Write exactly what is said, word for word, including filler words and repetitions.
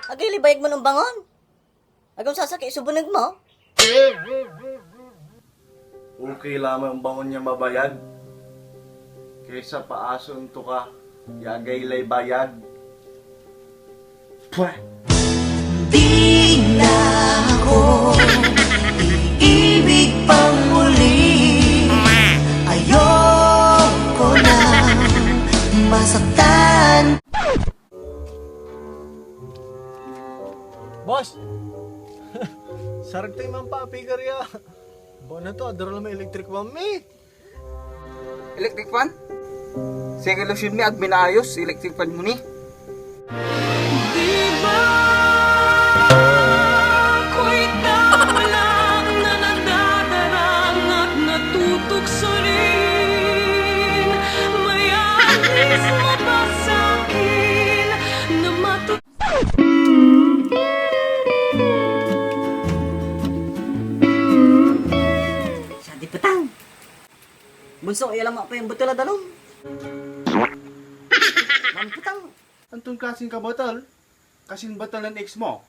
Agay lay bayag mon ombangon? Agom sasakit so beneg mo? Okay la may ombangon ya mabayag kaysa paasoen to ka ya agay lay bayag. Pweh! Di na ako iibig pang muli. Ayoko na masaktan. Boss! Sarag tayo manpapigar ya. Ba na to, adara la may electric fan mi. Electric fan? Sige, Lucian, mi ag mi naayos, electric fan mo ni. Di ba ako'y tao lang na nadadarang at natutukso rin? May alis mo ba sa'kin na matu- Sa di petang. Bunso, iyala mo pa yung betel a dalom. Mampetang. Anton klasin kabetel? Kasin betel nen ex mo?